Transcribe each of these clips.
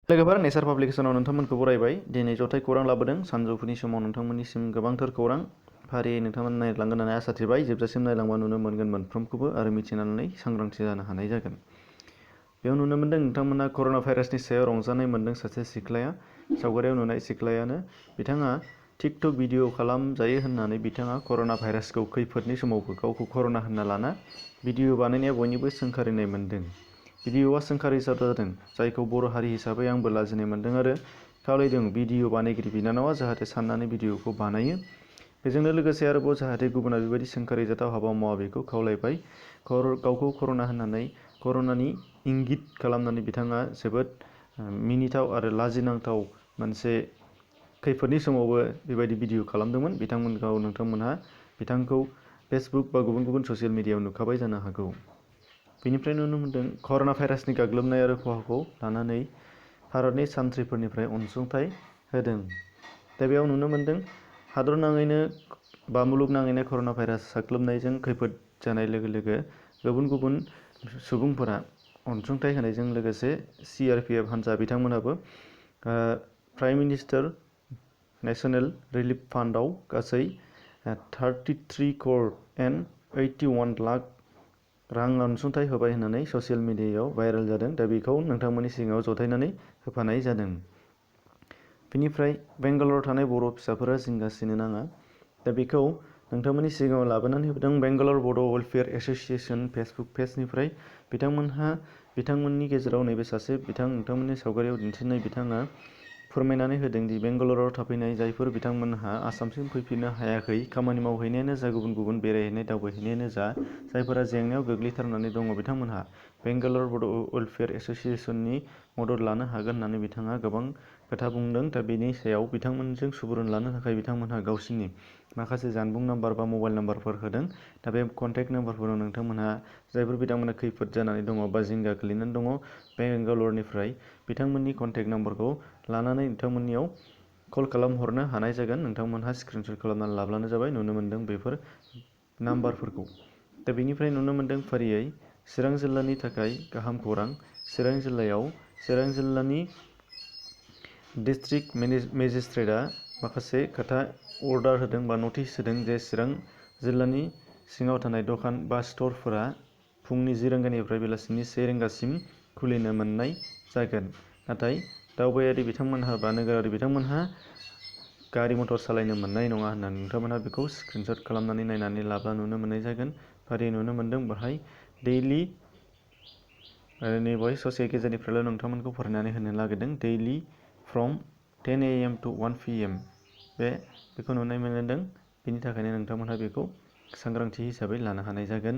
लोगोफोर नेचार पाब्लिकेशनाव नोंथांमोनखौ बरायबाय। दिनै जथाय खौरां लाबोदों। सानजौफुनि समाव नोंथांमोननिसिम गोबांथार खौरां फारियै नोंथांमोन नायलांगोन होननानै आसा थिबाय। जोबजासिम नायलांबा नुनो मोनगोन मोनफ्रोमखौबो आरो मिथिनानै सांग्रांथि जानो हानाय जागोन। बेयाव नुनो मोनदों नोंथांमोना कर'ना भाइरासनि सायाव रंजानाय मोनदों सासे सिख्लाया। सावगारियाव नुनाय सिख्लायानो बिथाङा टिकटक भिडिअ खालामजायो होननानै बिथाङा कर'ना भाइरासखौ खैफोदनि समावबो गावखौ कर'ना होनना लाना भिडिअ बानायनाया बयनिबो सोंखारिनाय मोनदों। भिडिअआ सोंखारिथाव जादों, जायखौ बर' हारि हिसाबै आंबो लाजिनाय मोनदों आरो खावलायदों भिडिअ बानायगिरि बिनानावा जाहाथे साननानै भिडिअखौ बानायो। बेजोंनो लोगोसे आरोबाव जाहाथे गुबुना बेबायदि सोंखारिजाथाव हाबा मावा बेखौ खावलायबाय। गावखौ कर'ना होननानै कर'नानि इंगित खालामनानै बिथाङा जोबोद मिनिथाव आरो लाजिनांथाव मोनसे खैफोदनि समावबो बेबायदि भिडिअ खालामदोंमोन। नोंथांमोनहा बिथांखौ फेसबुक बा गुबुन गुबुन ससियेल मिडियायाव नुखाबाय जानो हागौ। बेनिफ्राय नुनो मोनदों कर'ना भाइरासनि गाग्लोबनाय आरो खहाखौ लानानै भारतनि सान्थ्रिफोरनिफ्राय अनसुंथाइ होदों। दा बेयाव नुनो मोनदों हादर नाङैनो बा मुलुगनाङैनो कर'ना भाइरास साग्लोबनायजों खैफोद जानाय लोगो लोगो गुबुन गुबुन सुबुंफोरा अनसुंथाइ होनायजों लोगोसे CRPF हान्जा बिथांमोनहाबो प्राइम मिनिस्टार नेशनेल रिलिफ फान्डआव गासै 33 crore and 81 lakh रां अनसुंथाइ होबाय होननानै ससियेल मिडियायाव भाइरेल जादों। दा बेखौ नोंथांमोननि सिगाङाव जथायनानै होफानाय जादों। बेनिफ्राय बेंगालराव थानाय बर' फिसाफोरा जिंगासिनो नाङा। दा बेखौ नोंथांमोननि सिगाङाव लाबोनानै होदों बेंगालर बड' वेलफेयार एस'सिएशन फेसबुक पेजनिफ्राय। बिथांमोननि गेजेराव नैबे सासे नोंथांमोननि सावगारियाव दिन्थिनाय बिथाङा फोरमायनानै होदों दि बेंगालराव थाफैनाय जायफोर बिथांमोनहा आसामसिम फैफिननो हायाखै, खामानि मावहैनायानो जा गुबुन गुबुन बेरायहैनाय दावबायहैनायानो जा, जायफोरा जेंनायाव गोग्लैथारनानै दङ बिथांमोनहा बेंगालर बड' वेलफेयार एस'सिएशननि मदद लानो हागोन होननानै बिथाङा गोबां खोथा बुंदों। दा बेनि सायाव बिथांमोनजों सुबुरुन लानो थाखाय बिथांमोनहा गावसिनि माखासे जानबुं नाम्बार बा मबाइल नाम्बारफोर होदों। दा बे कन्टेक्ट नाम्बारफोराव नोंथांमोनहा जायफोर बिथांमोना खैफोद जानानै दङ बा जिंगा गोलैनानै दङ बेंगालरनिफ्राय बिथांमोननि कन्टेक्ट नाम्बारखौ लानानै नोंथांमोननियाव कल खालामहरनो हानाय जागोन। नोंथांमोनहा स्क्रिनशट खालामनानै लाब्लानो जाबाय। नुनो मोन्दों बेफोर नाम्बारफोरखौ। दा बेनिफ्राय नुनो मोन्दों फारियै चिरां जिल्लानि थाखाय गाहाम खौरां। चिरां जिल्लानि डिस्ट्रिक्ट मेजिस्ट्रेटआ माखासे खोथा अर्डार होदों बा नटिस होदों जे चिरां जिल्लानि सिङाव थानाय दखान बा स्टरफोरा फुंनि 10 रिंगानिफ्राय बेलासिनि 1 रिंगासिम खुलिनो मोननाय जागोन। नाथाय दावबायारि बिथांमोनहा बा नोगोरारि बिथांमोनहा गारि मटर सालायनो मोननाय नङा होननानै नोंथांमोनहा बेखौ स्क्रिनशट खालामनानै नायनानै लाब्ला नुनो मोननाय जागोन। फारियै नुनो मोन्दों बाहाय दैलि नैबे ससे गेजेरनिफ्रायल' नोंथांमोनखौ फरायनानै होनो नागिरदों। दैलि फ्रम 10 AM to 1 PM बेखौ नुनो मोनदों। बेनि थाखायनो नोंथांमोनहा बेखौ सांग्रांथि हिसाबै लानो हानाय जागोन।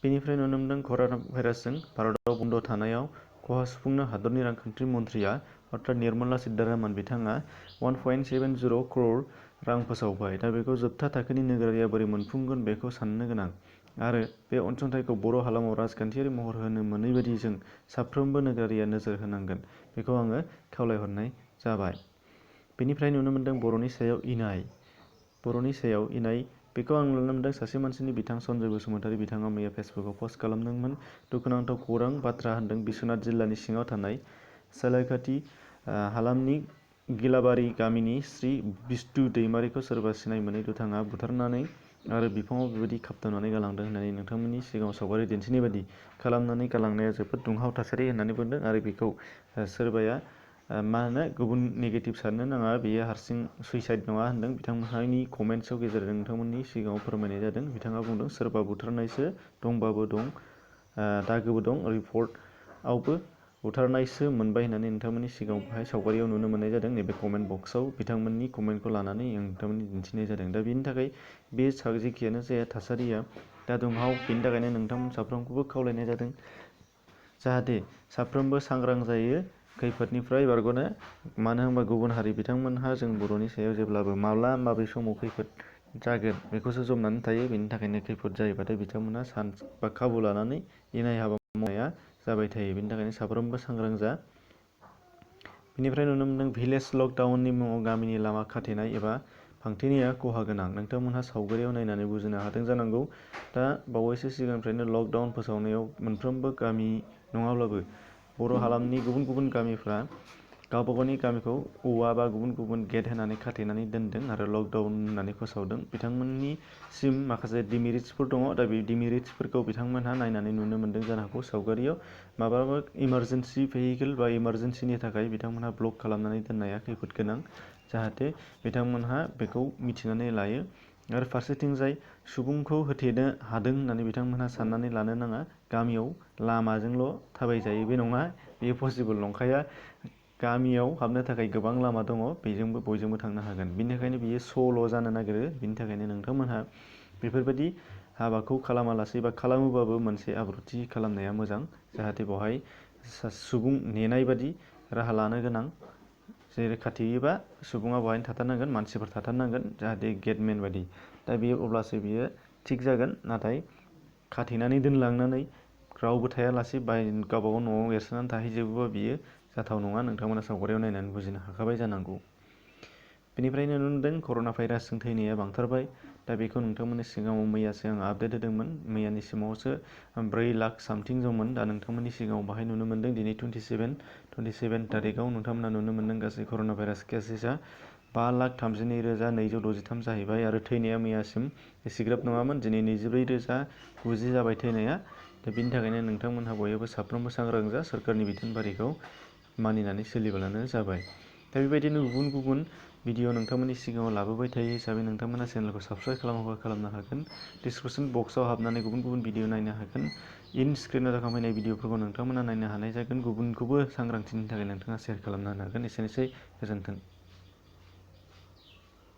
बेनिफ्राय नुनो मोनदों कर'ना भाइरासजों भारताव बन्द थानायाव खहा सुफुंनो हादरनि रांखान्थि मन्थ्रिया अर्थात निर्मला सीतारामन बिथाङा 1.70 crore रां फोसावबाय। दा बेखौ जोबथा थाखोनि नोगोरारिया बोरै मोनफुंगोन बेखौ साननो गोनां आरो बे अनसुंथाइखौ बर' हालामाव राजखान्थियारि महर होनो मोनै बायदि जों साफ्रोमबो नोगोरारिया नोजोर होनांगोन। बेखौ आङो खावलायहरनाय जाबाय। बेनिफ्राय नुनो मोन्दों बर'नि सायाव इनाय बेखौ आं नुनो मोन्दों सासे मानसिनि बिथां सन्जय बसुमतारी बिथाङा मैया फेसबुकआव पस्ट खालामदोंमोन। दुखुनांथाव खौरां बाथ्रा होनदों बिश्वनाथ जिल्लानि सिङाव थानाय सालायखाथि हालामनि गिलाबारि गामिनि श्री बिष्टु दैमारिखौ सोरबा सिनाय मोनै दुथाङा बुथारनानै आरो बिफाङाव बेबायदि खाबथानानै गालांदों होननानै नोंथांमोननि सिगाङाव सावगारि दिन्थिनाय बायदि खालामनानै गालांनाया जोबोद दुंहाव थासारि होननानै बुंदों आरो बेखौ सोरबाया गुबुन नेगेटिभ साननो नाङा, बेयो हारसिं सुइसाइड नङा होनदों। बिथांमोननि कमेन्ट्सआव गेजेरजों नोंथांमोननि सिगाङाव फोरमायनाय जादों। बिथाङा बुंदों सोरबा बुथारनायसो दंबाबो दं, दागोबो दं, रिपर्टआवबो बुथारनायसो मोनबाय होननानै नोंथांमोननि सिगाङाव बेहाय सावगारियाव नुनो मोननाय जादों। नैबे कमेन्ट बक्सआव बिथांमोननि कमेन्टखौ लानानै नोंथांमोननि दिन्थिनाय जादों। दा बेनि थाखाय बे जेखियानो जाया थासारिया दा दुंहाव, बेनि थाखायनो नोंथांमोन साफ्रोमखौबो खावलायनाय जादों जाहाथे साफ्रोमबो सांग्रां जायो खैफोदनिफ्राय बारग'नो। मानो होनबा गुबुन हारि बिथांमोनहा जों बर'नि सायाव जेब्लाबो माबे समाव खैफोद जागोन बेखौसो जमनानै थायो। बेनि थाखायनो खैफोद जायोबाथाय बिथांमोनहा सान्स बा खाबु लानानै इनाय हाबा मावनाया जाबाय थायो। बेनि थाखायनो साफ्रोमबो सांग्रां जा। बेनिफ्राय नुनो मोन्दों भिलेज लकडाउननि मुङाव गामिनि लामा खाथेनाय एबा फांथेनाया खहा गोनां। नोंथांमोनहा सावगारियाव नायनानै बुजिनो हादों जानांगौ। दा बावैसो सिगांनिफ्रायनो लकडाउन फोसावनायाव मोनफ्रोमबो गामि नङाब्लाबो बर' हालामनि गुबुन गुबुन गामिफ्रा गावबा गावनि गामिखौ औवा बा गुबुन गुबुन गेट होनानै खाथेनानै दोनदों आरो लकडाउन होननानै फोसावदों। बिथांमोननिसिम माखासे डिमेरिट्सफोर दङ। दा बे डिमेरिट्सफोरखौ बिथांमोनहा नायनानै नुनो मोन्दों जानो हागौ सावगारियाव। माब्लाबा इमारजेन्सि भेहिकेल बा इमारजेन्सिनि थाखाय बिथांमोनहा ब्लक खालामनानै दोननाया खैफोद गोनां, जाहाथे बिथांमोनहा बेखौ मिथिनानै लायो। आरो फारसेथिंजाय सुबुंखौ होथेनो हादों होननानै बिथांमोनहा साननानै लानो नाङा। गामियाव लामाजोंल' थाबायजायो बे नङा, बेयो पसिबोल नंखाया। गामियाव हाबनो थाखाय गोबां लामा दङ, बेजोंबो बयजोंबो थांनो हागोन। बिनिखायनो बियो सल' जानो नागिरो। बिनि थाखायनो नोंथांमोनहा बेफोरबायदि हाबाखौ खालामालासै बा खालामोबाबो मोनसे आब्रुथि खालामनाया मोजां, जाहाथे बेवहाय सुबुं नेनाय बादि राहा लानो गोनां। जेरै खाथेयोबा सुबुङा बेवहायनो थाथारनांगोन, मानसिफोर थाथारनांगोन, जाहाथे गेटमेन बादि। दा बेयो अब्लासो बियो थिग जागोन। नाथाय खाथेनानै दोनलांनानै रावबो थायालासे गावबा गाव न'आव एरसोनानै थाहैजोबोबा बियो जाथाव नङा। नोंथांमोना सावगारियाव नायनानै बुजिनो हाखाबाय जानांगौ। बेनिफ्रायनो नुनो मोनदों कर'ना भाइरासजों थैनाया बांथारबाय। दा बेखौ नोंथांमोननि सिगाङाव मैयासो आं आपडेट होदोंमोन। मैयानि समावसो 4 लाख सामथिं दंमोन। दा नोंथांमोननि सिगाङाव बाहाय नुनो मोन्दों दिनै 27 थारिखआव नोंथांमोना नुनो मोन्दों गासै कर'ना भाइरास केसेसआ 5,32,263 जाहैबाय। आरो थैनाया मैयासिम एसेग्राब नङामोन, दिनै 24,090 जाबाय थैनाया। दा बिनि थाखायनो नोंथांमोनहा बयबो साफ्रोमबो सांग्रां जा, सोरखारनि बिथोनबारिखौ मानिनानै सोलिब्लानो जाबाय। दा बेबायदिनो गुबुन गुबुन भिडिअ नोंथांमोननि सिगाङाव लाबोबाय थायो हिसाबै नोंथांमोना चेनेलखौ साबस्क्राइब खालामोबा खालामनो हागोन। डिसक्रिपसन बक्सआव हाबनानै गुबुन गुबुन भिडिअ नायनो हागोन। इन स्क्रिनाव जाखांफैनाय भिडिअफोरखौ नोंथांमोना नायनो हानाय जागोन। गुबुनखौबो सांग्रांथिनि थाखाय नोंथाङा शेयार खालामनो हागोन। एसेनोसै, गोजोन्थों।